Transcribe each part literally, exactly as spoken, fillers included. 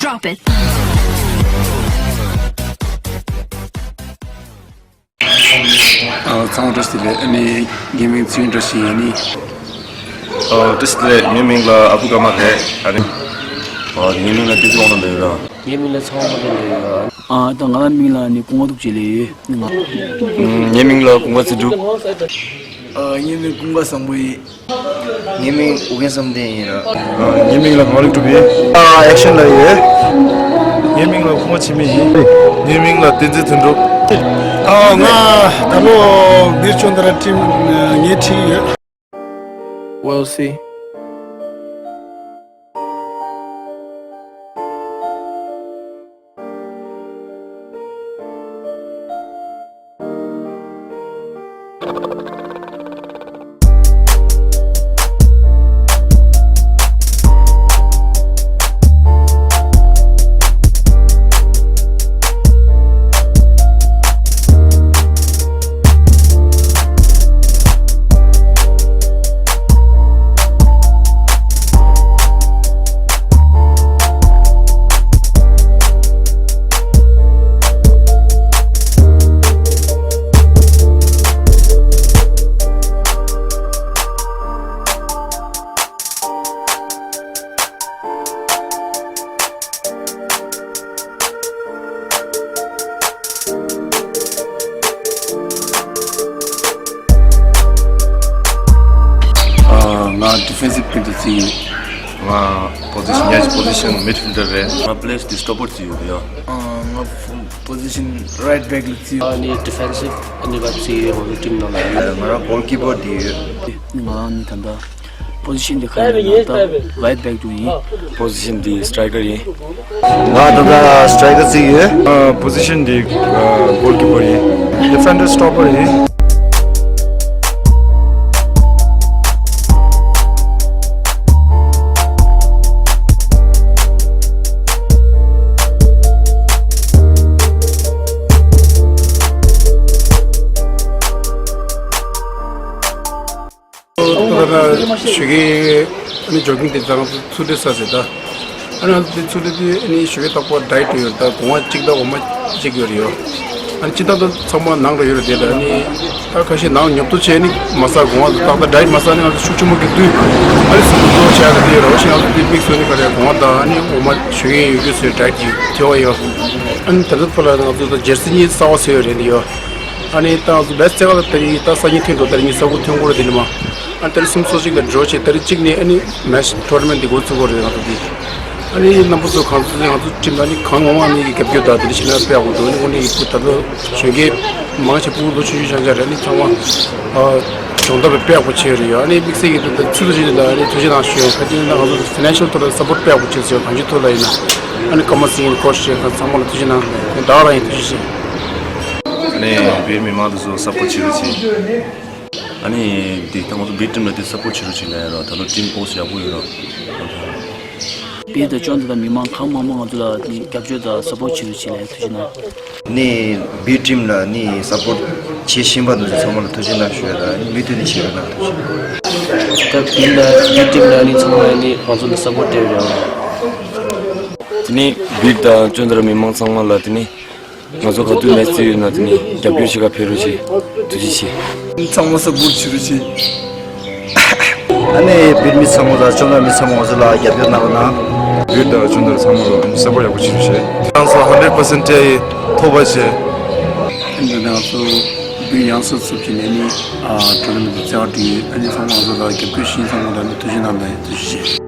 Drop it. ཨ། ཚང་མ་བཀྲ་ཤིས་བདེ་ལེགས། ཨ་ནི་ངའི་མིང་ཚེ་རིང་བཀྲ་ཤིས་ཡིན། ཨ། བཀྲ་ཤིས་བདེ་ལེགས། ངའི་མིང་ལ་ཨ་བུ་ཀརྨ་རེད། ཨ་ནི། ཨ། ངའི་མིང་ལ་བསྟན་འཛིན་དབང་ལྡན་ལབ་ཡོད་ར། ངའི་མིང་ལ་ཚེ་དབང་དཔལ་ལྡན་ལབ་ཡོད། ཨ། ད་ང་ལ་མིང་ལ་ནི་ཀུན་དགའ་ཐུགས་རྗེ་ལབ་ཡོད། ང་། ངའི་མིང་ལ་ཀུན་དགའ་ཚེ་སྒྲུབ། ཨ། ངའི་མིང་ཀུན་དགའ་བཟང་པོ་ཡིན། ངའི་མིང་ཨུ་རྒྱན་བསམ་གཏན་ཡིན་ར། ངའི་མིང་ལ་ངག་ལེགས་གྲུབ་ཡིན། ཨ། ཨེག་ཤན་ལ་ཡོད། ངའི་མིང་ལ་ཀུན་དགའ་འཆི་མེད་ཡིན། ངའི་མིང་ལ་བསྟན་འཛིན་དོན་གྲུབ། ཨ། ང་ད་ལོ་བིར་ཅོན་དར་ཊིམ་ངས་ཁྲིད་ཡོད། We'll see. ཨ། ང་ཌི་ཕེན་སིབ་མིཌ་ཕི་ལ་རྡར་བརྩི་ཡོད། ང་པོ་ཟི་ཤན་ཉ་པོ་ཟི་ཤན་མིཌ་ཕི་ལ་རྡར་རེད། ང་པི་ལེ་སི་དེ་སི་ཊོ་པར་བརྩི་ཡོད་ཡ། ཨ། ང་པོ་ཟི་ཤན་རའིཊ་བེག་ལ་བརྩི་ཡོད། ཨ་ནི་ཌི་ཕེན་སིབ་ཨ་ནི་བ་བརྩི་ཡོད། ང་ཚོ་ཊིམ་ནང་ལ་ཡོད། ང་རང་གོལ་ཀི་པར་དེ་ཡོད། ང་ནི་ད་ལྟ་པོ་ཟི་ཤན་དེ་ག་རེ་ཡིན་ན་ད་རའིཊ་བེག་ཏུ་ཡིན། པོ་ཟི་ཤན་དེ་སི་ཊ་རའི་ཀར་ཡིན། ང་ད་ལྟ་སི་ཊ་རའི་ཀར་བརྩི་ཡོད། ཨ། པོ་ཟི་ཤན་དེ་ཨ་གོལ་ཀི་པར་ཡིན། ཌི་ཕེན་ཌར་སི་ཊོ་པར་ཡིན། ད་ལྟ་ཞོགས་ཀའི་ཨ་ནི་ཇོག་གིང་དེ་ད་ང་ཚོ་ཚུགས་གྲལ་ས་ཟེར་ད། ཨ་ནི་ང་ཚོ་དེ་ཚུགས་གྲལ་དེ་ཨ་ནི་ཞོགས་ཀའི་རྟག་པར་ཌའེཊ་ཡོད་རེད། ད་སྒོ་ང་གཅིག་དང་འོ་མ་གཅིག་ཡོད་རེད་ཡོད། ཨ་ནི་སྤྱིར་བཏང་ད་ཚང་མ་ནང་ལ་ཡོད་རེད་དེ། ད་ཨ་ནི་ད་ཁ་ཤས་ནང་ཉོབ་ཏོ་བྱས་ནི་མ་ཟ། སྒོ་ང་ཏག་ཏག་ཌའེཊ་མ་ཟ་ནི་ང་ཚོ་ཤུགས་ཆེན་པོ་གི་དུས་ཨ་ནི་སུ་གུ་ཏོ་བྱས་ལ་དེ་ཡོད་རེད། འོ་ཞིག་ང་ཚོ་དེ་དམིགས་སུ་ནི་ག་རེ་སྒོ་ང་དང་ཨ་ནི་འོ་མ་ཞོགས་ཀའི་ཡོད་རྒྱུ་ཟེར་ཌའེཊ་ཀྱི་ཐེ་བ་ཡོད། ཨ་ནི་དེ་ཚོ་ཕུ་ལ་ང་ཚོ་ད་ཇར་སི་གཉིས་གསར་པ་བཟོས་ཡོད་རེད་འདི་ཡོད། ཨ་ནི་ད་ང་ཚོ་བེ་སི་ཊི་ཚེ་ག་ལ་ད་རེས་ད་སང་ཉིན་ཐོན་འགྲོ། ད་རེས་ཉིན་གསར་པ་ཐོན་གོ་རེད་དེ་ནི་མ། ཨ་ནི་ད་རེས་སུམ་ཚོ་གཅིག་ལ་འགྲོ་བྱས་ད་རེས་གཅིག་ནས་ཨ་ནི་མེ་ཆི་ཊོར་ནི་མེན་ཊི་འདི་འགོ་ཚུགས་གོ་རེད་ང་ཚོ་འདི། ཨ་ནི་རྣམ་པ་ཚོ་གང་ཚོ་ང་ཚོ་ཊིམ་ལ་ནི་གང་ངོ་མ་ནི་རྒྱབ་སྐྱོར་དང་དེ་འདྲ་བྱས་ན་དཔེ་ཡག་པོ་འདུག་ཨ་ནི་དངོས་གནས་ཡིན་ད་ལྟ་གཞོན་སྐྱེས་མང་ཆེ་ཕྲུ་གུ་ལོ་ཆུང་ཆུང་ཆུང་ཆུང་རེད། ཨ་ནི་ཚང་མ་ཨ་སྦྱོང་བརྡར་དཔེ་ཡག་པོ་བྱས་ཡོད་རེད་ཡ། ཨ་ནི་དམིགས་བསལ་གྱི་ད་ཚིག་ཐོ་ཅིག་ལ་ཨ་ནི་ཐུགས་རྗེ་གནང་ཞུ་ཡ། ཁ་ཅིག་ན་ང་ཚོ་ཕའི་ནན་ཤལ་ཐོག་ལ་སབ་པོར་ཊི་དཔེ་ཡག་པོ་བྱས་ཟེར་གང་ཅིའི་ཐོག་ལ་ཡིན་ན། ཨ་ནི་ཀརྨ་སིང་ཡིན། ཀོ་ཆི་ཡིན། ཚང་མ་ལ་ཐུགས་རྗེ་གནང་། བདག་རང་ཡིན། ཐུགས་རྗེ་ཆེ། ཨ་ནི་བིར་མི་མང་དེ་ཚོ་སབ་པོར་ཊི་བྱེད་རོགས་བྱེད། ཨ་ནི་འདི་ད་ང་ཚོ་བིར་ཊིམ་ལ་དེ་སབ་པོར་ཊི་བྱེད་རོགས་བྱེད་ལབ་ཡ་རོགས། ད་ལོ་ཊིམ་ཨོ་སི་ཡག་པོ་ཡོད་རོགས། བིར་དང་ཅོན་དང་མི་མང་གང་མང་མང་ང་ཚོ་ལ་ནི་རྒྱབ་སྐྱོར་དང་སབ་པོར་ཊི་བྱེད་རོགས་བྱེད་ལབ་ཡ། ཐུགས་རྗེ་གནང་། ནི་བིར་ཊིམ་ལ་ནི་སབ་པོར་ཊི་བྱེད་བཞིན་པ་དེ་ཚོ་ཚང་མ་ལ་ཐུགས་རྗེ་གནང་ཞུ་ཡ་དང་ནི་མུ་མཐུད་ནས་བྱེད་རོགས་གནང་། ཐུགས་རྗེ་ཆེ། ད་བིར་ལ་བིར་ཊིམ་ལ་ནི་ཚང་མ་ནི་ང་ཚོ་ལ་སབ་པོར་ཊི་སྟེར་རོགས། དེ་ནི་བིར་དང་ཅོན་དར་མི་མང་ཚང་མ་ལ་དེ་ནི་ང་ཚོ་ག་དུས་མེ་ཆི་ཡོད་ན་དེ་ནི་རྒྱབ་སྐྱོར་བྱེད་ག་ཕེབས་རོགས་བྱེད། ཐུགས་རྗེ་ཆེ། ཚང་མ་སབ་པོར་ཊི་བྱེད་རོགས་བྱེད། ཨ་ནི་བིར་མི་ཚང་མ་དང་ཅོན་དར་མི་ཚང་མ་ང་ཚོ་ལ་རྒྱབ་སྐྱོར་གནང་རོགས་གནང་། བིར་དང་ཅོན་དར་ཚང་མ་ལ་སབ་པོར་ཊི་ཡག་པོ་བྱེད་རོགས་བྱེད། ང་ཚོ་ཧན་ཌེཌ་པར་སེན་ཊི་ཐོབ་པ་བྱེད། ཨ་ནི་ང་ཚོ་བིར་ཡང་སོ་སོ་བྱེད་ནས་ནི་ཨ་ཊོར་ནི་མེན་ཊི་རྩེ་བ་སྒྲིག་ཡོད། ཨ་ནི་ཚང་མ་ང་ཚོ་ལ་རྒྱབ་སྐྱོར་བྱེད་མཁན་ཚང་མ་ལ་ནི་ཐུགས་རྗེ་གནང་དང་ཡིན། ཐུགས་རྗེ་ཆེ།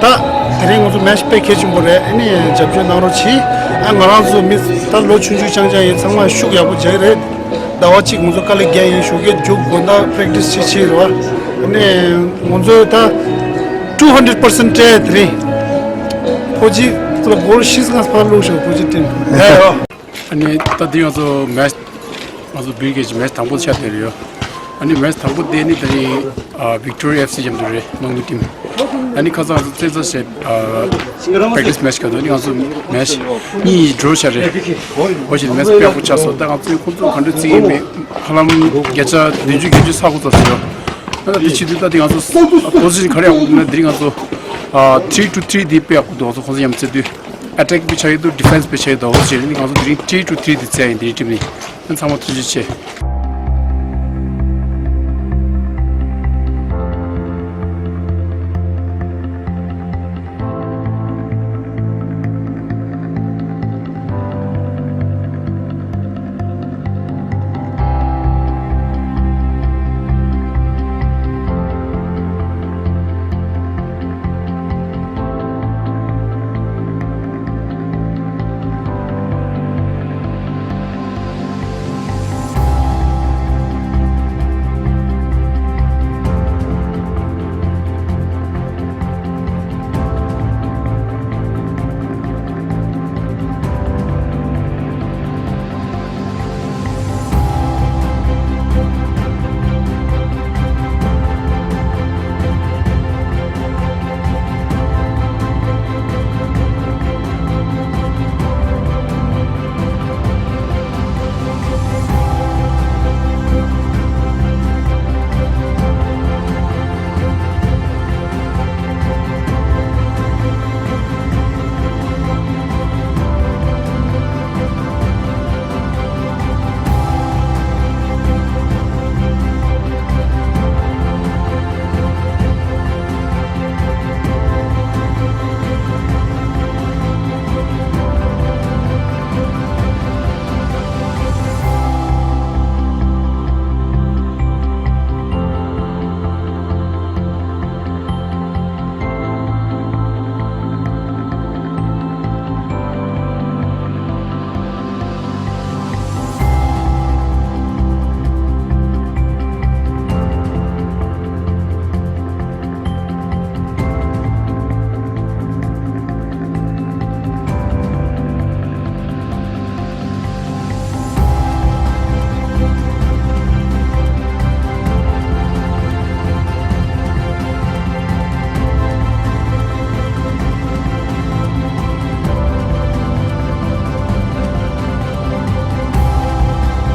ད་དེ་རིང་ང་ཚོ་མེཆ་དཔེ་གལ་ཆེན་པོ་རེད། ཨ་ནི་རྒྱབ་སྐྱོར་གནང་རོགས་གྱིས། ཨ་ང་རང་ཚོ་མི་ད་ལོ་ཆུང་ཆུང་རྐྱང་རྐྱང་ཡིན། ཚང་མ་ཤུགས་ཡག་པོ་རྒྱག་གི་རེད། ཟླ་བ་གཅིག་ང་ཚོ་དཀའ་ལས་རྒྱག་ཡིན། ཞོགས་ཀས་རྒྱུག་དགོས་ན་པེ་རེག་ཊི་སི་བྱེད་བྱེད་རེད་བ། ཨ་ནི་ང་ཚོ་ད་ཊུ་ཧན་ཌེ་རེཌ་པར་སེན་ཊི་སྤྲད། དེ་རིང་ཕོ་ཇི་ཚོ་ལ་གོལ་བཞི་ལྔ་ཕར་བླུགས་ཤོག་ཕོ་ཇི་ཊིམ། ཨ་ནི་ད་འདི་ང་ཚོ་མེཆ་ང་ཚོ་བིར་གེ་ཅི་མེཆ་དང་པོ་ཆགས་བསྡད་ཡོད། ཨ་ནི་མེཆ་དང་པོ་དེ་ནི་ད་རིང་ཨ་བིག་ཊོ་རི་ཡ་ཨེཕ་སི་མཉམ་དུ་རེད། དམག་མི་ཊིམ། ཨ་ནི་ཁ་སང་ང་ཚོ་རྩེད་རྩེད་བྱས་ཨ་པེ་རེག་ཊི་སི་མེཆ་ག་དུས་ནི་ང་ཚོ་མེཆ་གཉིས་ཌོ་བྱས་རེད། འོ་བྱས་ནི་མེཆ་དཔེ་ཡག་པོ་ཆགས་སོང་། ད་ང་ཚོས་ཁོང་ཚོ་ག་འདྲ་རྩེད་ཀྱི་ཡིན་མིན་ཧ་ལམ་བརྒྱ་ཆ་བདུན་ཅུ་བརྒྱད་ཅུ་ཚར་དགོས་ཚར་སོང་ཡོད། ད་ལྟ་དེ་བྱེད་དུས་ད་དེ་ང་ཚོ་པོ་ཟི་ཤན་ག་རེ་ཡག་པོ་འདུག་ན། དེ་རིང་ང་ཚོ་ཨ་ཐི་རི་ཊུ་ཐི་རི་དེ་དཔེ་ཡག་པོ་འདུག་ང་ཚོ་ཁོང་ཚོ་མཉམ་རྩེད་དུས། ཨ་ཊེག་པའི་ཆ་ཡོད་དུ་ཌི་ཕེན་སི་པའི་ཆ་ཡོད་དུ་འོ་བྱས་ནི་ང་ཚོ་དེ་རིང་ཐི་རི་ཊུ་ཐི་རི་དེ་རྩེད་ཡིན། དེ་རིང་ཊིམ་ནི་ཚང་མ་ཐུགས་རྗེ་ཆེ།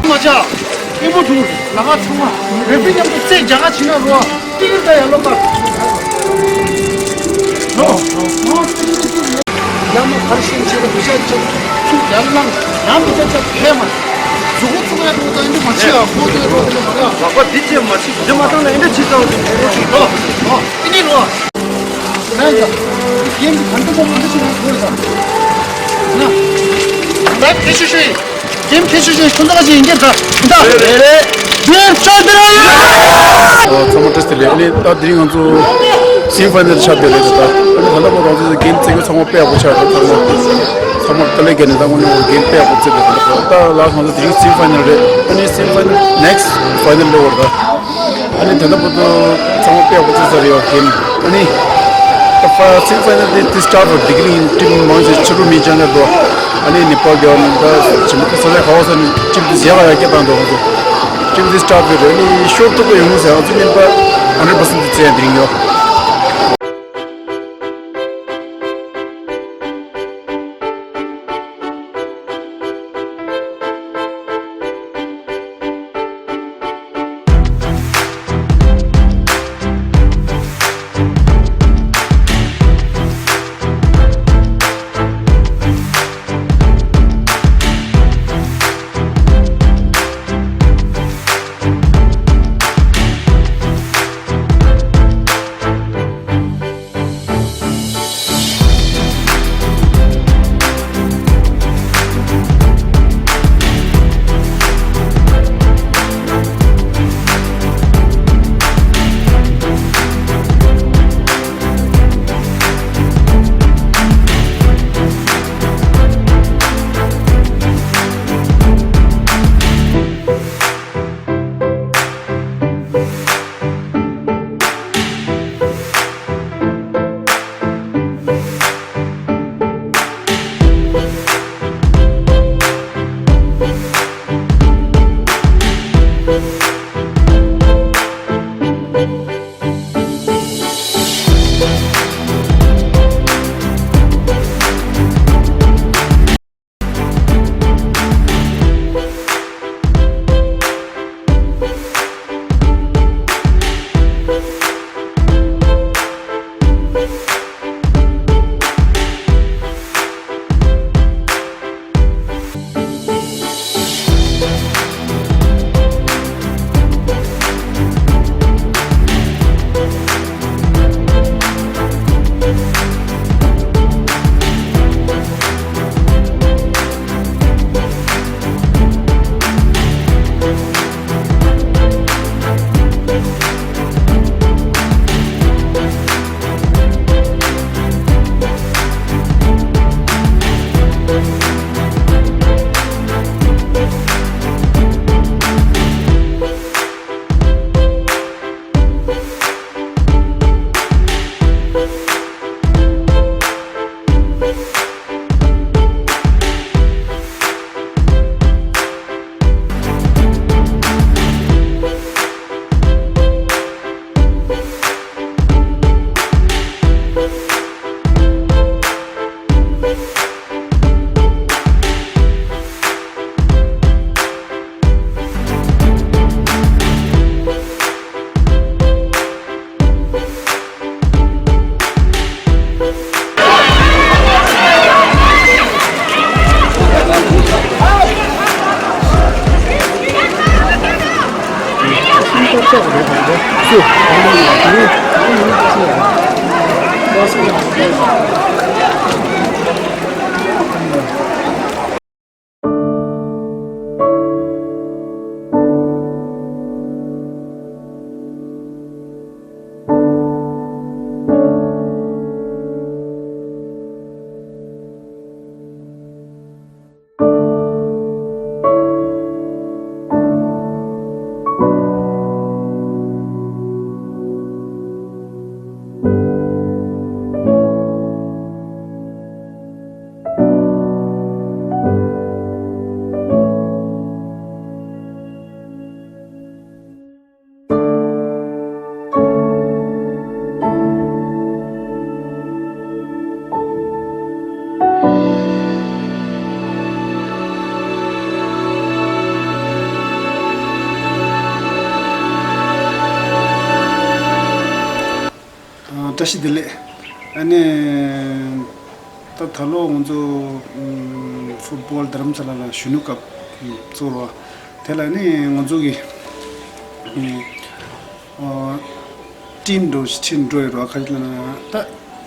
མ་ཆག་ཨེ་མོ་དུ་ལ་ཁ་ཚང་མ་རེ་ཕི་མཉམ་དུ་རྩེད་རྒྱ་ག་བྱིན་ན་རོ། ཏིག་ཏིག་ད་ཡར་ལོག་པ། ལོ། ཡར་མ་ཕར་ཤེས་བྱེད་པ་དུ་ཤ་ཆེ། ཚུར་ཡར་ལངས། ཡང་མི་ཆ་ཆ་ཕེ་མ། གཟུགས་པོ་ཚུགས་ཡ་དུ་ད་ཡིན་དུ་མ་ཤི་ཡ་ཁོ་དུ་རོ་དུ་མ་ར། ལག་པ་འདི་ཅེས་མ་ཤི་འདི་མ་བཏང་ན་ཡིན་འདྲ་ཅི་ཙང་དུ་རོ་ཅིག་ལོ། ལོ། ཏི་ནི་ལོ། ན་ཡིན་ད། རྒན་གྱི་གང་དུ་མ་མ་འདི་ཅི་ན་དུ་རེ་ད། ན། ད་ཁྱེད་ཤུ་ཤུ་ཡིན། རྒན་ཁྱེད་ཤུ་ཤུ་ཡིན། ཁོང་ཚོ་ག་ཅི་ཡིན་རྒན་ད། ད། རེད་རེད། རྒན་ཅོ་དེ་ར་ཡིན། ཨོ་ཚང་མ་བཀྲ་ཤིས་བདེ་ལེགས། ཨ་ནི་ད་དེ་རིང་ང་ཚོ་སེ་མི་ཕའི་ནལ་ཆགས་བསྡད་རེད་ད། ཨ་ནི་ད་ལྟ་བར་ང་ཚོ་གིན་རྩེད་གོ་ཚང་མ་དཔེ་ཡག་པོ་ཆགས་རེད། ཚང་མ་ཚང་མ་དཀའ་ལས་བརྒྱབ་ནས་ད་དངོས་གནས་གིན་དཔེ་ཡག་པོ་རྩེད་རེད། ད་ལྟ་ལ་ང་ཚོ་དེ་རིང་སེ་མི་ཕའི་ནལ་རེད། ཨ་ནི་སེ་མི་ཕའི་ནལ་ནེག་སི་ཕའི་ནལ་ལ་འོར་ད། ཨ་ནི་ད་ལྟ་བར་དུ་ཚང་མ་དཔེ་ཡག་པོ་རྩེད་ཚར་ཡོད་གིན། ཨ་ནི་ད་ཕ་སེ་མི་ཕའི་ནལ་དེ་དེ་སི་ཊར་ཊི་བར་དེ་གི་རིང་ཊིམ་མང་ཆེ་ཕྱི་རུ་མི་ཅང་ག་འདུག་ཨ་ནི་ནེ་པཱལ་གི་ཨ་ནི་ད་ཆེན་པོ་ས་ཆ་ག་བ་ས་ནི་ཊིམ་དེ་ཟེ་ག་ཡ་སྐད་བཏང་འདུག་ཨ་ནི་ཊིམ་དེ་སི་ཊར་ཊི་རེད། ཨ་ནི་ཤོར་ཐུབ་པ་ཡོང་ཟེར། ང་ཚོ་མིན་པ་ཧན་ཌེཌ་པར་སེན་ཊི་རྩེད་ཡ་དེ་རིང་ཡོད། བཀྲ་ཤིས་བདེ་ལེགས། ཨ་ནི། ད་ད་ལོ་ང་ཚོ་ཨམ་ཕུཊ་བོལ་རྡ་རམ་ས་ལ་ལ་གཞོན་ནུ་ཀབ་ཨམ་བཙུགས་རོགས། དེ་ལ་ནི་ང་ཚོ་གི་ཨམ་ཨ་ཊིམ་འགྲོ་ཊིམ་འགྲོ་ཡོད་རོགས། ཁ་ཅིག་ལ་ན་ད་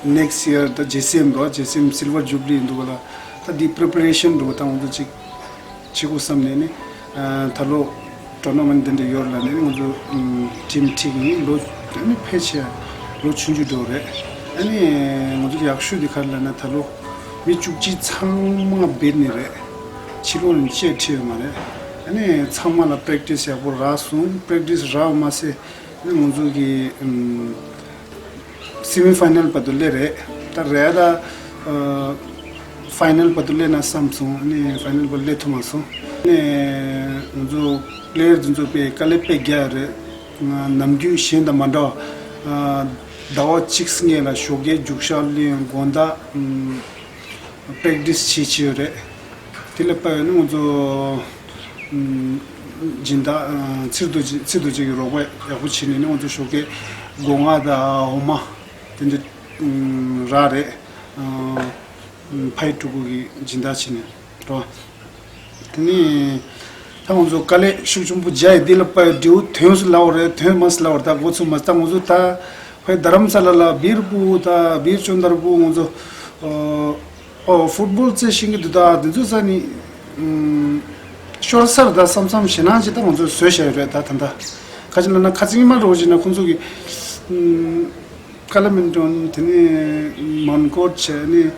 ནེག་སི་ཡར་ད་ཇེ་སི་ཨེམ་འགྲོ། ཇེ་སི་ཨེམ་སིལ་ཝར་ཇུ་བི་ལི་ཡིན་འདུག་ག་ལ། ད་འདི་པི་རི་པེ་རེ་ཤན་འགྲོ་ད་ང་ཚོ་ཅིག་བྱེད་དགོས་བསམ་ནས་ནི། ཨ་ད་ལོ་ཊོར་ན་མེན་ཊི་དེ་འདྲ་ཡོད་ལ་ནི་ང་ཚོ་ཨམ་ཊིམ་ཁྲིད་ཀྱིན་ལོ་ཨ་ནི་ཕལ་ཆེར་ལོ་ཆུང་ཆུང་འགྲོ་རེད། ཨ་ནི་ང་ཚོ་ཡག་ཤོས་དེ་ག་རེ་ལབ་ན་ད་ལོ་མི་བཅུ་གཅིག་ཚང་མ་བེད་ནི་རེད། ཕྱི་ལོགས་ནས་ཅེས་ཁྲིད་ཡོད་མ་རེད། ཨ་ནི་ཚང་མ་ལ་པེ་རེག་ཊི་སི་ཡག་པོ་རག་སོང་། པེ་རེག་ཊི་སི་རག་པ་མ་ཟད་ཨ་ནི་ང་ཚོ་གི་ཨམ་སེ་མི་ཕའི་ནལ་བར་དུ་སླེབས་རེད། ད་རེད་ད། ཨ་ཕའི་ནལ་བར་དུ་སླེབས་ན་བསམ་སོང་། ཨ་ནི་ཕའི་ནལ་བར་སླེབས་ཐུབ་མ་སོང་། ཨ་ནི་ང་ཚོ་པི་ལེ་ཡར་དེ་ཚོ་དཔེ་དཀའ་ལས་དཔེ་རྒྱག་རེད། ང་ནམ་རྒྱུན་གཞན་དང་མ་འདྲ་བ། ཨ་ཟླ་བ་གཅིག་སྔོན་ལ་ཞོགས་ཀས་རྒྱུག་ཤར་གླིང་དགོང་དག་ཨམ་པེག་ཊི་སི་བྱེད་བྱེད་ཡོད་རེད། དེ་ལ་དཔག་ཡོད་ན་ང་ཚོ་ཨམ་སྦྱིན་བདག་ཨ་ཚེ་རིང་རྡོ་རྗེ་ཚེ་རིང་རྡོ་རྗེ་གི་རོགས་པ་ཡག་པོ་བྱས་ནས་ནི་ང་ཚོ་ཞོགས་ཀས་སྒོ་ང་དང་འོ་མ་དེ་འདྲ་ཨམ་རག་རེད། ཨ་ཕ་ཡུལ་ཕྲུ་གུ་གི་སྦྱིན་བདག་བྱས་ནས་རོ། དེ་ནས་ད་ང་ཚོ་དཀའ་ལས་ཤུགས་ཆེན་པོ་རྒྱག་ཡོད། འདི་ལ་དཔག་ཡོད་འབྲས་བུ་ཐོན་སོང་ལབ་པ་རེད། ཐོན་མ་སོང་ལབ་པ་རེད། ད་འགོ་ཚུགས་མ་སོང་། ད་ང་ཚོ་ད་ཕ་རྡ་རམ་ས་ལ་ལ་བིར་པུ་ད་བིར་ཅོན་དར་པུ་ང་ཚོ་ཨོ་ཕུཊ་བོལ་རྩེ་ཤེས་ཀྱི་འདུག་ད་དེ་ཚོ་ས་ནི་ཨམ་ཤོར་ས་རེད་ད་བསམ་བསམ་ཞེད་སྣང་ཅིག་ད་ང་ཚོ་བཟོས་བཞག་ཡོད་རེད། ད་ད་ད་ག་ཅི་ལབ་ན་ཁ་ཚིག་མ་འགྲོ་བཞིན་ན་ཁོང་ཚོ་གི་ཨམ་ཀ་ལ་མིན་ཊོན་དེ་ནས་མོན་གྷོ་བྱས་ནས་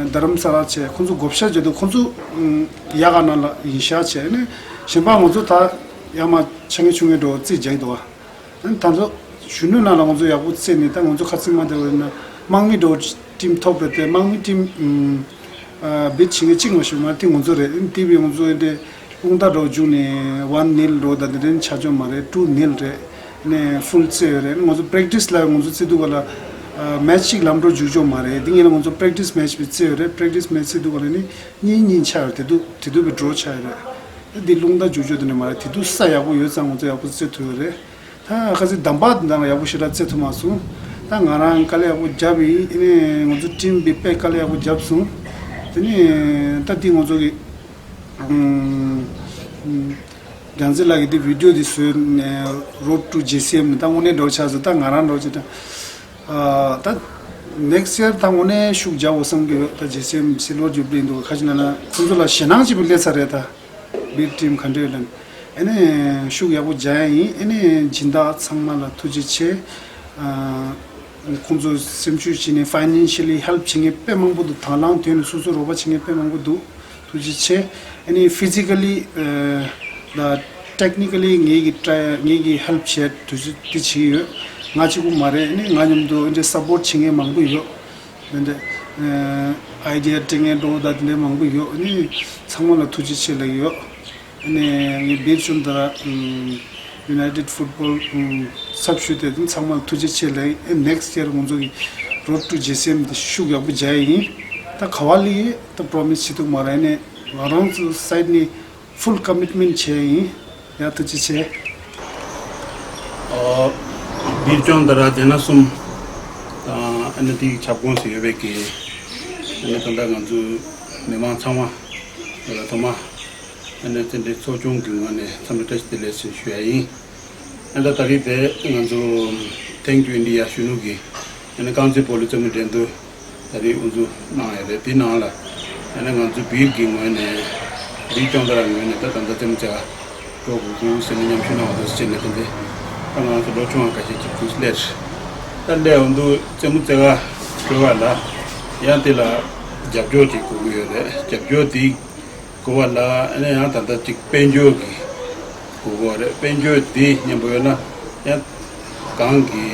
རྡ་རམ་ས་ལ་བྱས། ཁོང་ཚོ་བགོ་བཤའ་བྱས་འདུག་ཁོང་ཚོ་ཡག་ག་ན་ལ་ཡིན་ཤག་བྱས་ནས་གཞན་པ་ང་ཚོ་ད་ཡག་མ་ཆ་ངེས་ཆུང་ངེས་འགྲོ་རྩིས་རྒྱག་གི་འདུག་བ། ད་ཚོ་གཞོན་ནུ་ནང་ལ་ང་ཚོ་ཡག་པོ་རྩེས་ནས་ད་ང་ཚོ་ཁ་ཚིག་མ་བདེ་བ་ཡིན་ན་དམག་མི་འགྲོ་ཊིམ་ཐོབ་རེད་དེ། དམག་མི་ཊིམ་བེད་བྱེད་མཁན་གཅིག་མ་ཞུ་མ་དེ་ང་ཚོ་རེད། དེ་བས་ང་ཚོ་འདི་དཔུང་རྟགས་འགྲོ་བཅུག་ནས་ཝན་ནིལ་འགྲོ་ད་དེ་འདྲ་ཆ་ཆོག་མ་རེད། ཊུ་ནིལ་རེད། ནས་ཕུལ་རྩེ་ཡོད་རེད། ང་ཚོ་པེག་ཊི་སི་ལ་ང་ཚོ་རྩེ་དུས་ག་ལ་མེ་ཆི་གཅིག་ལམ་འགྲོ་འཇུག་ཆོག་མ་རེད། དེ་ངེད་ལ་ང་ཚོ་པེག་ཊི་སི་མེ་ཆི་བི་རྩེ་ཡོད་རེད། པེག་ཊི་སི་མེ་ཆི་རྩེ་དུས་ག་ལ་ནི་གཉིས་གཉིས་ཆགས་ཡོད་རེད། དེ་དུས་དེ་དུས་བི་ཌོ་ཆགས་ཡོད་རེད། དེ་རླུང་རྟ་འཇུག་ཆོག་དེ་འདྲ་མ་རེད། དེ་དུས་ས་ཡག་པོ་ཡོད་ཙང་ང་ཚོ་ཡག་པོ་རྩེ་ཐུབ་ཡོད་རེད། ད་ཁ་སང་འདམ་བག་དེ་འདྲ་ཡག་པོ་ཞེ་དྲག་རྩེ་ཐུབ་མ་སོང་། ད་ང་རང་དཀའ་ལས་ཡག་པོ་བརྒྱབ་ཡིན། ཨ་ནི་ང་ཚོ་ཊིམ་བི་དཔེ་དཀའ་ལས་ཡག་པོ་བརྒྱབ་སོང་། དེ་ནི་ད་དེ་ང་ཚོ་གི་ཨམ་ཨམ་རྒྱལ་མཚན་ལགས་ཀྱིས་དེ་བི་ཌི་ཡོ་དེ་བཟོས་ནས་Road to J C M ནི་ད་དངོས་གནས་འགྲོ་ཆགས་སོང་། ད་ང་རང་འགྲོ་ཆེ་ད་ཨ་ད་ནེག་སི་ཡར་ད་དངོས་གནས་ཤུགས་རྒྱག་དགོས་བསམ་གྱི་ཡོད། ད་ཇེ་སི་ཨེམ་སིལ་ཝར་ཇུ་བི་ལི་འདུག་ཁ་ཅིག་ན་ན་ཁོང་ཚོ་ལ་ཞེད་སྣང་ཅིག་པུ་སླེབས་ཚར་རེད་ད། བིར་ཊིམ་ག་འདྲ་ཡོད་ལབ་ནས། ཨ་ནི་ཤུགས་ཡག་པོ་རྒྱག་ཡ་ཡིན། ཨ་ནི་སྦྱིན་བདག་ཚང་མ་ལ་ཐུགས་རྗེ་ཆེ། ཨ་ཁོང་ཚོ་སེམས་ཤུགས་བྱས་ནས་ཕའི་ནན་ཤལ་ལི་ཧེལ་པ་བྱེད་མཁན་དཔེ་མང་པོ་འདུག་དང་བླངས་ཐོག་ནས་སོ་སོ་རོགས་པ་བྱེད་མཁན་དཔེ་མང་པོ་འདུག་ཐུགས་རྗེ་ཆེ། ཨ་ནི་ཕི་ཛི་ཀ་ལི་ཨ་དང་ཊེག་ནི་ཀ་ལི་ངེད་ཀྱི་ཊ་ངེད་ཀྱི་ཧེལ་པ་བྱས་དུས་ཚོད་འདི་བྱེད་ཀྱི་ཡོད། ང་གཅིག་པུ་མ་རེད། ཨ་ནི་ང་མཉམ་དུ་ཨ་འདྲའི་སབ་པོར་ཊི་བྱེད་མཁན་མང་པོ་ཡོད། དེ་འདྲ་ཨ་ཨའི་ཌི་ཡ་སྤྲད་མཁན་འགྲོ་ད་དེ་འདྲ་མང་པོ་ཡོད། ཨ་ནི་ཚང་མ་ལ་ཐུགས་རྗེ་ཆེ་ལབ་ཀྱི་ཡོད། ཨ་ནི་ངས་བིར་ཅོན་དར་ཨམ་United Football ཨམ་ཚབ་ཞུས་ཏེ་དེ་ཚང་མ་ལ་ཐུགས་རྗེ་ཆེ་ལབ། ཨེ་ནེག་སི་ཡར་ང་ཚོ་གི་Road to J C M དེ་ཤུགས་ཡག་པོ་རྒྱག་ཡ་ཡིན། ད་ག་བ་ལི་ད་པྲོ་མི་སི་བྱེད་ཐུབ་མ་རེད། ཨ་ནི་ང་རང་ཚོ་སའིཌ་ནས་ཕུལ་ཀོ་མིཊ་མེནཊ་བྱས་ཡིན། ཡ་ཐུགས་རྗེ་ཆེ། ཨོ། བིར་ཅོན་དར་ར་དེ་ན་གསུམ་དང་ཨ་ནི་དེའི་ཁྱབ་ཁོངས་སུ་ཡོད་པའི་གི་ཨ་ནི་ད་ལྟ་ང་ཚོའི་མི་མང་ཚང་མ་ལ་ཐོག་མ་ཨ་ནི་དེ་འདྲའི་ཚོགས་ཆུང་གི་ངོས་ནས་འཚམས་འདྲི་བཀྲ་ཤིས་བདེ་ལེགས་ཞེས་ཞུ་ཡ་ཡིན། ཨ་ད་ད་རེས་དེ་ང་ཚོ་Thank You India གཞོན་ནུ་གི་ཨ་ནི་རྐང་རྩེད་སྤོ་ལོ་རྩེད་མོ་འགྲན་བསྡུར་ད་རེས་དབུ་འཛུགས་གནང་ཡོད་རེད། དེ་ནང་ལ་ཨ་ནི་ང་ཚོ་བིར་གྱི་ངོས་ནས་བིར་སྐྱོང་མདའ་ར་ངོས་ནས་ད་ད་ལྟ་རྩེད་མོ་རྩེ་ག་འགྲོ་དགོས་འདུག་ཟེར་ནས་མཉམ་ཞུགས་གནང་བ་དང་བཅས་ནས་དེ་འདྲའི་ད་ང་ཚོ་ལོ་ཆུང་བ་ཁ་ཤས་ཅིག་ཏུ་སླེབས། ད་སླེབས་འོང་དུས་རྩེད་མོ་རྩེ་ག་འགྲོ་བ་ལ་ཡང་དེ་ལ་རྒྱབ་སྐྱོར་ཅིག་དགོས་ཀྱི་ཡོད་རེད། རྒྱབ་སྐྱོར་དེ་དགོས་པ་ལ་ཨ་ནི་ཡང་ད་ལྟ་ཅིག་དཔལ་འབྱོར་གྱི་དགོས་མཁོ་རེད། དཔལ་འབྱོར་དེ་མཉམ་པོ་ཡོད་ན་ཡང་གང་གི་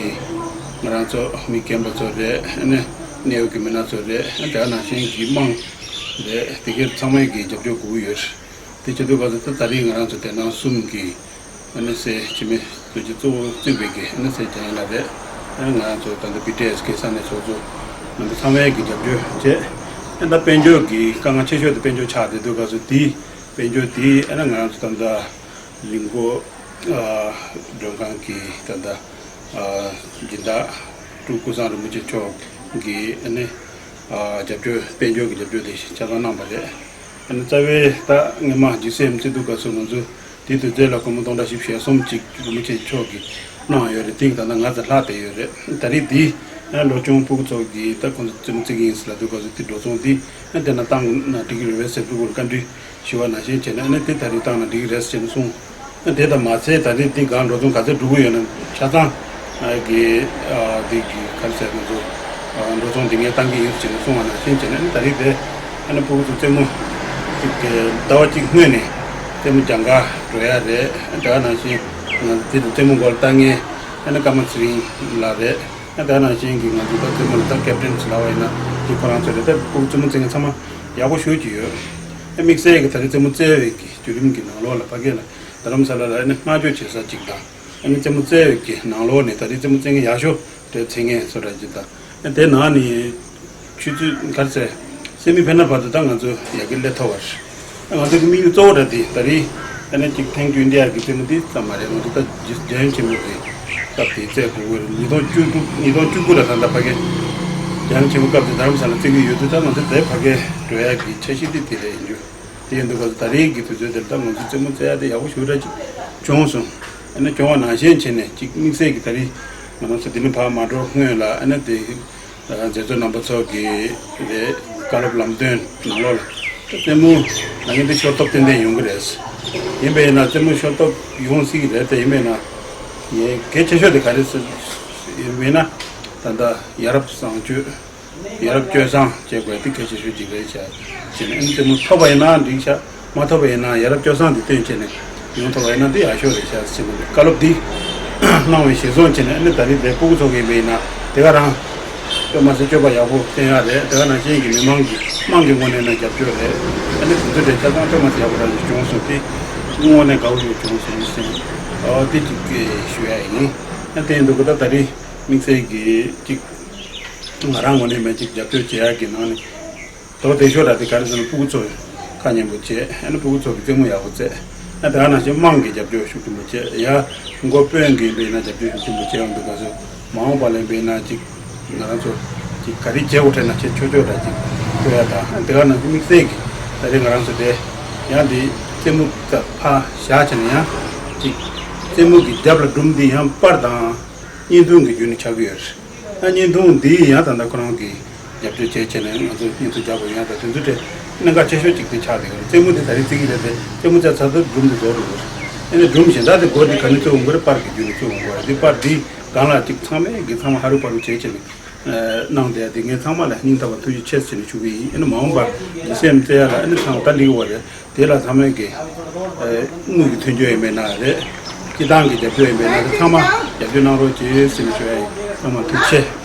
ང་རང་ཚོ་མི་རྒན་པ་ཚོ་རེད། ཨ་ནི་གནད་ཡོད་ཀྱི་མི་སྣ་ཚོ་རེད། ཨ་དེ་ནང་བཞིན་གྱི་དམངས་རེད། དེ་གའི་ཚང་མས་ཀྱི་རྒྱབ་སྐྱོར་དགོས་ཀྱི་ཡོད་རེད། དེ་བྱེད་དུས་སྐབས་སུ་ད་ད་རེས་ང་རང་ཚོ་དེ་ནང་གསུམ་གྱི་ཨ་ནི་སེ་སྤྱི་མི་ཚོ་གི་གཙོ་བོ་གཙོས་པའི་གི་ཨ་ནི་སེ་རྒྱ་ཡན་ལགས་རེད། ཨ་ནི་ང་རང་ཚོ་ད་ལྟ་བི་ཊི་ཨེ་སི་གི་ས་གནས་ཚོགས་གཙོ་རྣམ་པ་ཚང་མས་ཀྱི་རྒྱབ་སྐྱོར་བྱས། ཨ་ད་དཔལ་འབྱོར་གྱི་དཀའ་ངལ་ཆེ་ཤོས་དེ་དཔལ་འབྱོར་ཆགས་བསྡད་དུས་སྐབས་སུ་དེའི་དཔལ་འབྱོར་དེ་ཨ་ནི་ང་རང་ཚོ་ད་ལྟ་ལིང་གོ་ཨ་མགྲོན་ཁང་གི་ད་ལྟ་ཨ་སྦྱིན་བདག་སྤྲུལ་སྐུ་བསམ་རིན་པོ་ཆེ་མཆོག་གིས་ཨ་ནི་ཨ་རྒྱབ་སྐྱོར་དཔལ་འབྱོར་གྱི་རྒྱབ་སྐྱོར་དེ་ཆ་ཚང་གནང་བ་རེད། ཨ་ནི་རྩ་བའི་ད་སྔོན་མ་ཇི་སི་ཨེམ་རྩེ་དུས་སྐབས་སུ་ང་ཚོ་དེའི་དུས་ཚོད་ལ་སྒོར་མོ་སྟོང་ཕྲག་བཞི་བཅུ་ཞེ་གསུམ་ཅིག་རིན་པོ་ཆེ་མཆོག་གིས་གནང་ཡོད་རེད། དེ་ད་ལྟ་ང་ཚོ་ལྷག་བསྡད་ཡོད་རེད། ད་རེས་འདི་ཨ་ལོ་ཆུང་ཕྲུ་གུ་ཚོ་གིས་ད་ཁོང་ཚོ་རྩེད་མོ་རྩེ་གི་ཡིན་ཟེར་ལབ་དུས་སྐབས་སུ་དེ་འགྲོ་སོང་དེ་ཨ་དེ་ན་བཏང་ན་འགྲིག་གི་རེད་པས་ཟེར་ཕྲུ་གུར་བཀའ་འདྲི་ཞུ་བ་ནང་བཞིན་བྱས་ནས་ཨ་ནི་དེ་ད་རེས་བཏང་ན་འགྲིག་གི་རེད་ཟེར་ནས་གསུངས། ཨ་དེ་དང་མ་ཚད་ད་རེས་འདི་སྒང་འགྲོ་སོང་ག་ཚོད་འགྲོ་གི་ཡོད་ན་ཆ་ཚང་གི་ཨ་དེ་གི་ག་རེ་ཟེར་ང་ཚོ་ཨ་འགྲོ་སོང་འདི་ངས་བཏང་གི་ཡིན་ཟེར་ནས་གསུངས་པ་ནང་བཞིན་བྱས་ནས་ཨ་ནི་ད་རེས་དེ་ཨ་ནི་ཕྲུ་གུ་ཚོ་རྩེད་མོ་གཅིག་གི་ཟླ་བ་གཅིག་སྔོན་ནས་རྩེད་མོ་སྦྱང་ག་འགྲོ་ཡ་རེད། ཨ་དེ་ག་ནང་བཞིན་ང་ཚོ་དེ་དུས་རྩེད་མོ་སྐོར་ལྟ་མཁན་ཨ་ནི་ཀརྨ་ཚེ་རིང་ལགས་རེད། ཨ་དེ་ག་ནང་བཞིན་གྱི་ང་ཚོ་ད་རྩེད་མོ་ལ་ད་ཀེབ་ཏན་ཟེར་ལབ་པ་ཡིན་ན་དེ་ཁོ་རང་ཚོ་རེད། ད་ཕྲུ་གུ་རྩེད་མོ་རྩེ་མཁན་ཚང་མ་ཡག་པོ་ཞེ་པོ་ཅིག་ཡོད། ཨ་དམིགས་བསལ་གྱི་ད་རེས་རྩེད་མོ་རྩེ་བའི་གི་བརྒྱུད་རིམ་གྱི་ནང་ལོགས་ལ་ཕ་གི་ལ་རྡ་རམ་ས་ལ་ལ་ཨ་ནི་བསྔགས་བརྗོད་བྱེད་ས་གཅིག་དང་ཨ་ནི་རྩེད་མོ་རྩེ་བའི་གི་ནང་ལོགས་ནས་ད་རེས་རྩེད་མོ་རྩེ་མཁན་ཡག་ཤོས་དེ་རྩེ་མཁན་བཟོ་འདྲ་ཅིག་དང་ཨ་དེ་ནང་ནས་ཆུ་ཚོད་ག་རེ་ཟེར་སེ་མི་ཕེ་ནལ་བར་དུ་ད་ང་ཚོ་ཡ་གི་སླེབས་ཐུབ་པ་རེད། ཨ་ང་ཚོ་གི་དམིགས་ཡུལ་གཙོ་བོ་འདྲ་དེ་ད་རེས་ཨ་ནི་གཅིག་Thank You India གི་རྩེད་མོ་དེ་ཙམ་མ་རེད། ང་ཚོ་ད་རྒྱལ་ཡོངས་ཆེན་མོ་གི་སྐབས་དེ་རྩེ་དགོས་ཀྱི་རེད། ཉིས་སྟོང་བཅུ་དྲུག་ཉིས་སྟོང་བཅུ་དགུ་ལ་ད་ལྟ་ཕ་གི་རྒྱལ་ཡོངས་ཆེན་མོ་སྐབས་དེ་རྡ་རམ་ས་ལ་རྩེ་གི་ཡོད་དུས་ད་ང་ཚོ་དེ་ཕ་གི་འགྲོ་ཡ་གི་འཆར་གཞི་དེ་དེ་རེད་ཡིན་རྒྱུ། དེ་ཡིན་དུས་སྐབས་སུ་ད་རེས་ཀྱི་དུས་ཚོད་འདིར་ད་ང་ཚོ་རྩེད་མོ་རྩེ་ཡ་དེ་ཡག་པོ་ཞེ་པོ་འདྲ་ཅིག་བྱུང་སོང་། ཨ་ནི་བྱུང་བ་ནང་བཞིན་བྱས་ནས་ཅིག་དམིགས་བསལ་གྱི་ད་རེས་ང་རང་ཚོ་འདི་ནས་ཕར་མ་འགྲོ་སྔོན་ལ་ཨ་ནི་དེ་མཛད་གཙོ་རྣམ་པ་ཚོ་གི་རེད་བཀའ་སློབ་ལམ་སྟོན་ནང་ལོགས་ལ་རྩེད་མོ་ལ་ངས་འདི་ཤོར་སྟོབས་ཏན་ཏན་ཡོང་གི་རེད། ཡིན་པས་ན་རྩེད་མོ་ཤོར་སྟོབས་ཡོང་སྲིད་ཀྱི་རེད། དེ་ཡིན་པས་ན་ངས་གལ་ཆེ་ཤོས་དེ་ག་རེ་ཟེར་ཡིན་པས་ན་ད་ལྟ་ཡ་རབས་བཟང་སྤྱོད། ཡ་རབས་སྤྱོད་བཟང་བྱེད་དགོས་དེ་གལ་ཆེ་ཤོས་ཅིག་རེད་ཤག་བྱས་ནས་ཨ་ནི་རྩེད་མོ་ཐོབ་པ་ཡིན་ན་འགྲིག་ཤག་མ་ཐོབ་པ་ཡིན་ན་ཡ་རབས་སྤྱོད་བཟང་དེ་སྟོན་བྱས་ནས་ཡོང་ཐུབ་པ་ཡིན་ན་དེ་ཡག་ཤོས་རེད་ཤག་ཟེར་ནས་བཀའ་སློབ་འདི་གནང་བའི་གཞིར་བཟུང་བྱས་ནས་ཨ་ནི་ད་རེས་དེ་ཕྲུ་གུ་ཚོ་གི་ཡིན་པ་ཡིན་ན་དེ་ག་རང་སྤྱོད་མ་ཟད་སྤྱོད་པ་ཡག་པོ་བསྟན་ཡག་རེད། དེ་ག་ནང་བཞིན་གྱི་མི་མང་གི་དམངས་ཀྱི་ངོས་ནས་ན་རྒྱབ་སྐྱོར་རེད། ཨ་ནི་དེ་ཚོ་དེ་ཆ་ཚང་སྤྱོད་མ་ཟད་ཡག་པོ་རང་བྱུང་སོང་། དེ་དངོས་གནས་དགའ་བོ་ཞིག་བྱུང་སོང་ཟེར་ནས་ཨ་དེ་ཅིག་ཞུ་ཡ་ཡིན། ཨ་དེ་ཡིན་དུས་ད་ད་རེས་དམིགས་བསལ་གྱི་ཅིག་ང་རང་ངོས་ནས་མེད་ཅིག་རྒྱབ་སྐྱོར་བྱེད་ཡག་གི་ནང་ནས་དོ་བདེ་ཤོས་ར་དེ་ག་རེ་ཟེར་ན་ཕྲུ་གུ་ཚོ་ཁ་སྙན་པོ་བྱས། ཨ་ནི་ཕྲུ་གུ་ཚོ་གི་རྩེད་མོ་ཡག་པོ་རྩེ། ཨ་དེ་ག་ནང་བཞིན་དམངས་ཀྱི་རྒྱབ་སྐྱོར་ཤུགས་ཆེན་པོ་བྱས། ཡ་མགོ་དཔོན་གྱི་ཡིན་པས་ན་རྒྱབ་སྐྱོར་ཤུགས་ཆེན་པོ་བྱས་ཡོང་དུས་ག་ཚོད་མ་འོངས་པ་ལ་ཡིན་པས་ན་ཅིག་ང་རང་ཚོ་ཅིག་ག་རེ་བྱེད་དགོས་དྲན་ན་བྱེད་ཆོག་ཆོག་འདྲ་ཅིག་སྤྲོད་ཡ་དང་། ཨ་དེ་ག་ནང་བཞིན་དམིགས་བསལ་གྱི་ད་རེས་ང་རང་ཚོ་དེ་ཡང་དེ་རྩེད་མོ་ཕར་བཞག་བྱས་ནས་ཡང་ཅིག་རྩེད་མོ་གི་རྒྱབ་ལ་སྒྲུང་འདི་ཡང་པར་དང་བརྙན་ཐུང་གི་བརྒྱུད་ནས་ཆགས་ཀྱི་ཡོད་རེད། ཨ་བརྙན་ཐུང་འདི་ཡང་ད་ལྟ་ཁོ་རང་གིས་རྒྱབ་སྐྱོར་བྱས་བྱས་ནས་ང་ཚོ་བརྙན་ཐུང་རྒྱག་དགོས་ཡང་ད་དེ་ཚོ་དེ་གནད་འགག་ཆེ་ཤོས་གཅིག་དེ་ཆགས་བསྡད་ཡོད་རེད། རྩེད་མོ་དེ་ད་རེས་རྩེ་གི་རེད་དེ་རྩེད་མོ་རྩེ་ཚར་དུས་སྒྲུང་དེ་རྫོགས་འགྲོ་གི་རེད། ཨ་ནི་སྒྲུང་གཞན་དག་དེ་འགོ་དེ་ག་ནས་བཙུགས་ཡོང་གི་རེད། པར་གྱི་བརྒྱུད་ནས་བཙུགས་ཡོང་གི་རེད། འདི་པར་འདི་སྒང་ལ་གཅིག་ཚང་མས་གི་ཚང་མ་ཧ་རུ་པ་རུ་བྱས་བྱས་ནས་གནང་བསྡད་དེ་ངས་ཚང་མ་ལ་སྙིང་ཐག་པ་ཐུགས་རྗེ་ཆེ་ཟེར་ནས་ཞུ་གི་ཡིན། ཨ་ནི་མ་འོངས་པར་མི་སེམས་བཙལ་ཡ་ལ་ཨ་ནི་ཚང་མ་ད་འགྲིག་གི་བ་རེད། དེ་ལ་ཚང་མས་ཀྱི་དངུལ་གྱི་མཐུན་འགྱུར་ཡིན་པས་ན་རེད། སྤྱི་བཏང་གི་རྒྱབ་སྐྱོར་ཡིན་པས་ན་རེད། ཚང་མ་རྒྱབ་སྐྱོར་གནང་རོགས་གྱིས་ཟེར་ནས་ཞུ་ཡ་ཡིན། ཚང་མ་ཐུགས་རྗེ་ཆེ།